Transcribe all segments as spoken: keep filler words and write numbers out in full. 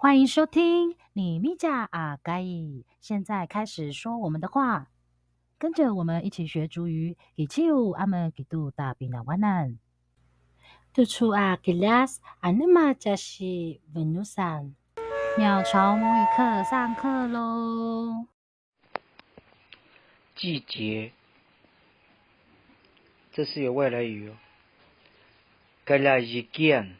欢迎收听 Nimitja a Kai，现在开始说我们的话，跟着我们一起学族语。Kiciu a men kitu ta pinawanan. Tucu a kilas, anema tja si venusan. 鸟巢母语课上课喽。季节，这是有外来语哦。Kalazikian,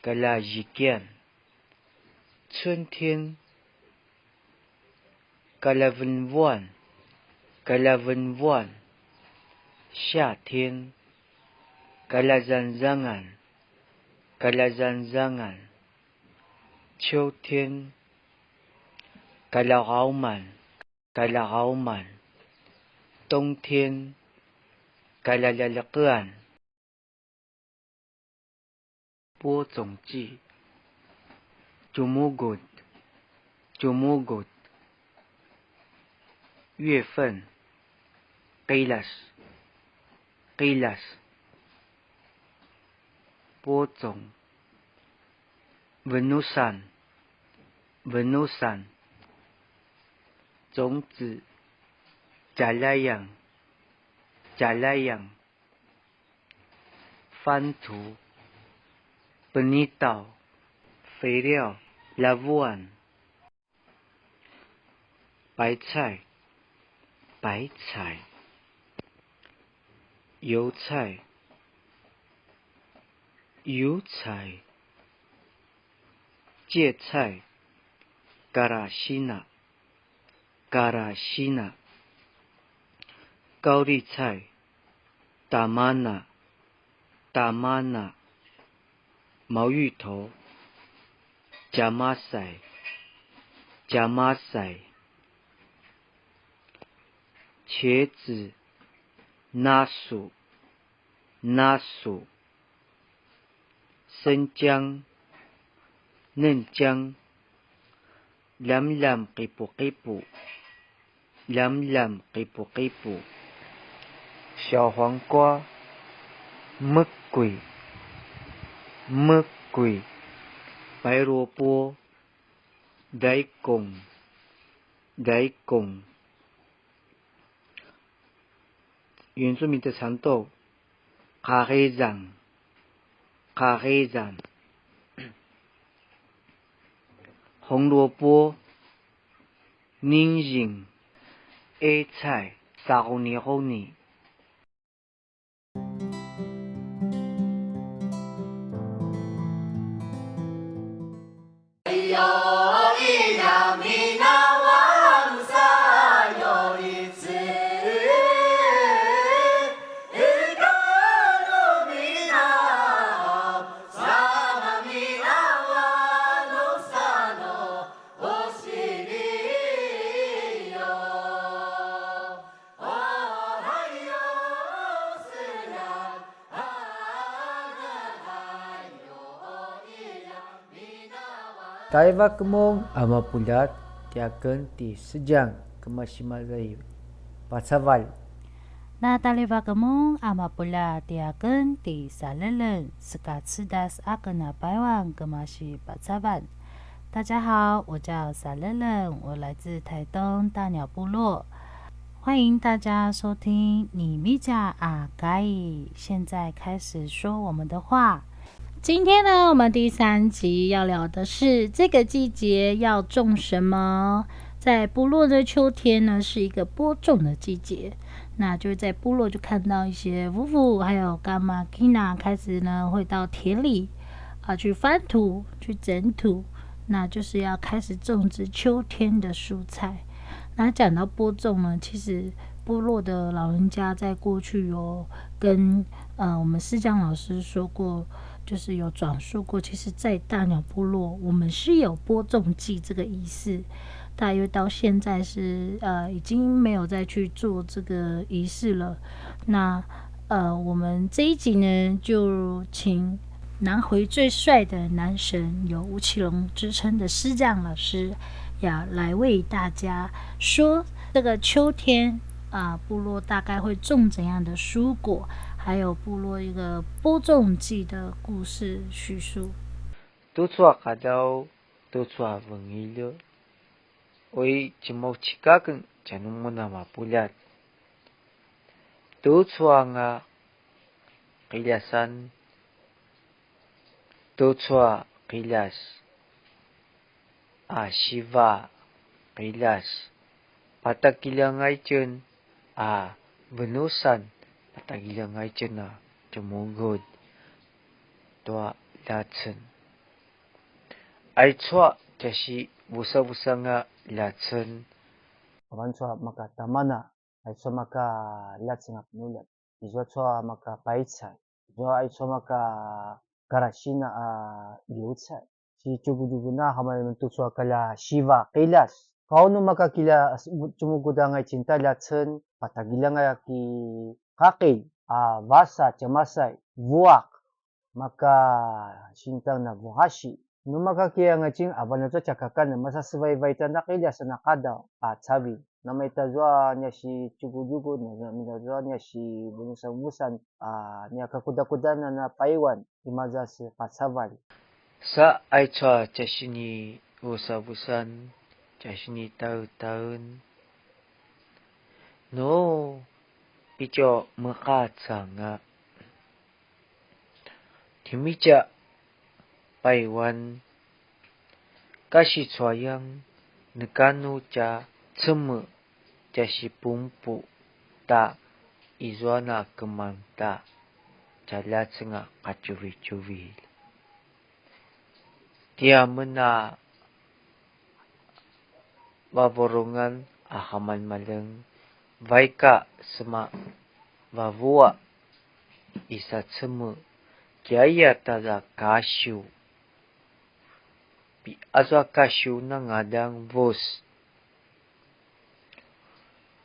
kalazikian. 春天。Kalavenvuan, kalavenvuan. 夏天。Kalazangzangan, kalazangzangan. 秋天。Kalaqauman, kalaqauman. 冬天。Kalalaleqean. 播种季。Tjumugud, tjumugud. 月份。Qiljas, qiljas. 播种。Venusan, venusan. 种子。Tjalayang, tjalayang. 翻土。Penitau, 肥料。Lavuan. 白菜，白菜。油菜，油菜。芥菜，karasina, karasina。高丽菜，tamana, tamana。毛芋头，djamasay, djamasay。茄子，nasu, nasu。生姜，嫩姜。Lamlam qipuqipu, lamlam qipuqipu。小黄瓜，mekui, mekui。白萝卜，daikung, daikung。原住民的蚕豆，qaqizan, qaqizan。红萝卜，ningzing。A菜，saquniquni。Talivakemun a mapuljat, tiaken ti Sedjang, kemasi maza i Pacavalj. Na talivakemun a mapuljat, tiaken ti Saleleng, sekacedas aken a Paiwan, kemasi Pacavalj. 大家好，我叫 Saleleng，我来自台东大鸟部落。欢迎大家收听 Nimitja a Kai，现在开始说我们的话。今天呢，我们第三集要聊的是这个季节要种什么。在部落的秋天呢，是一个播种的季节，那就在部落就看到一些 vuvu 还有 kamakina 开始呢会到田里啊去翻土、去整土，那就是要开始种植秋天的蔬菜。那讲到播种呢，其实部落的老人家在过去有跟呃我们师江老师说过，就是有转述过，其实，在大鸟部落，我们是有播种季这个仪式，大约到现在是呃已经没有再去做这个仪式了。那呃我们这一集呢，就请南回最帅的男神，有吴奇隆之称的师江老师，要来为大家说这个秋天啊，部落大概会种怎样的蔬果，还有部落一个播种季的故事叙述。Tucu a qadaw tucu a vengilju, ui tjemaucik aken tjanumun a mapuljat. Tucu anga qiljasan, tucu a qiljas, a siva qiljas, patakiljanga itjen a venusan, patakiljanga itjen a tjemugulj tua ljaceng. Aicu a tja sivusavusanga ljaceng. Avan cu a maka tamana, aicu a maka ljaceng a penuljat. Izua cu a maka paicay. Izua aicu a maka karasina a liucay. Sitjugutjugun a hamamen tucu a kalja siva qiljas. Kau nu maka kilja tjemugulj anga itjen ta ljaceng, patakiljanga ki qaqilj, a vasa, tjemasay, vuaq, maka sintang na vuhasi. Nu maka kianga itjen, avan azua tja kakan, masa sevaivai ta na qiljas a na qadaw a cavilj. Namaitazua nia sitjugutjugun, namaitazua nia sivunusanvusan, a nia kakudakudan a na paiwan, imaza se qacavalj. Sa aicu a tja sinivusavusan, tja sinitautaun, nu pitju meqacanga. Timitja paiwan, kasicuayan, neka nu tja ceme tja sipumpu ta izua na keman ta tja ljaceng a qatjuvitjuvilj. Tiamen a vavurungan a hamalmaleng, vaik a sema vavua i sa ceme, kiaya ta za kasiw. Pi azua kasiw na ngadan vus.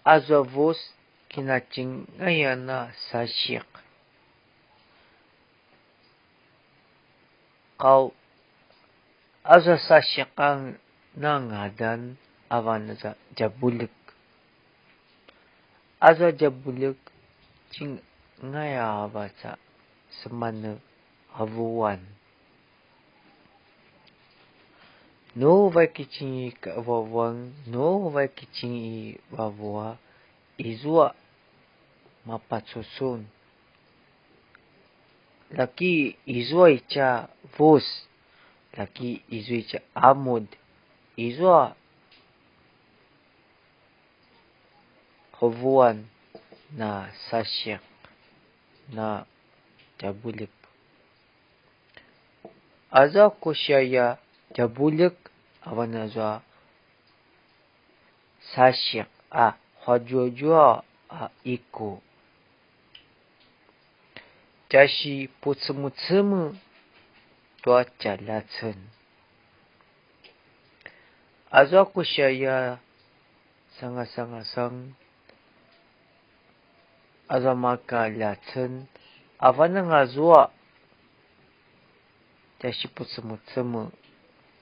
Azua vus kinatjingayan a sasiq. Qau, azua sasiqan na ngadan avan aza djabuljek. Azua djabuljek, tjingaya a vaca seman a vuan. Nu vaik itjen i kavavuan, nu vaik itjen i vavua, izua mapacucun. Laki izua itja vus, laki izua itja amud, izua quvuan na sasiq na djabuljek. Aza ku siaya djabuljek avan azua sasiq a quadjuadjua a iku. Tja sipucemucemu tua tja ljaceng. Azua ku siaya sangasangasan, azua maka ljaceng, avan anga azua tja sipucemucemu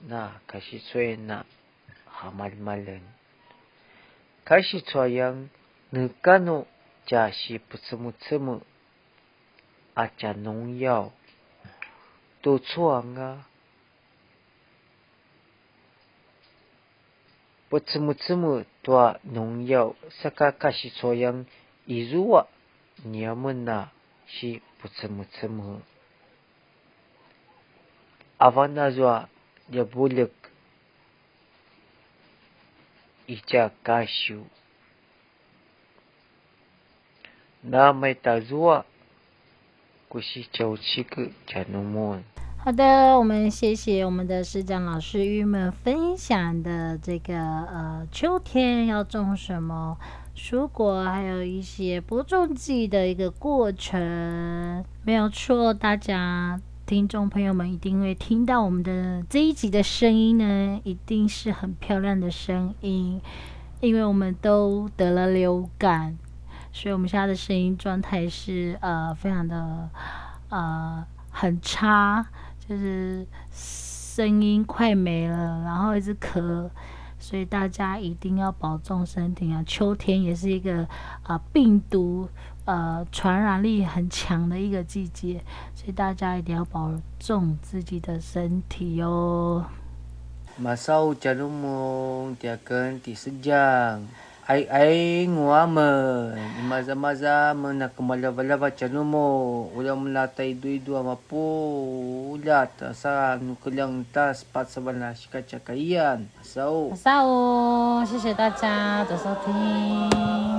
na kasicuayan a hamalmaleng. Kasicuayan neka nu tja sipucemucemu a tja nungyaw. Tucu anga pucemucemu tua nungyaw, saka kasicuayan izua niamen a sipucemucemu. Avan azua djabuljek itja kasiw. Namaitazua ku sitjaucikel tjanumun. 好的，我们谢谢我们的师长老师与我们分享的这个呃秋天要种什么蔬果，还有一些播种季的一个过程。没有错，大家听众朋友们一定会听到我们的这一集的声音呢，一定是很漂亮的声音，因为我们都得了流感，所以我们现在的声音状态是呃非常的呃很差，就是声音快没了，然后一直咳，所以大家一定要保重身体啊！秋天也是一个呃病毒呃传染力很强的一个季节，所以大家一定要保重自己的身体哦。Masau tjanumun tiaken ti Sedjang. Ai ai nguamen, imazamaza men a kemalavalava tjanumun, ula mela ta iduidu a mapuljat, sa nu keljang ta sepat savan a sikacakaiyan. Masau. Masau, 谢谢大家的收听。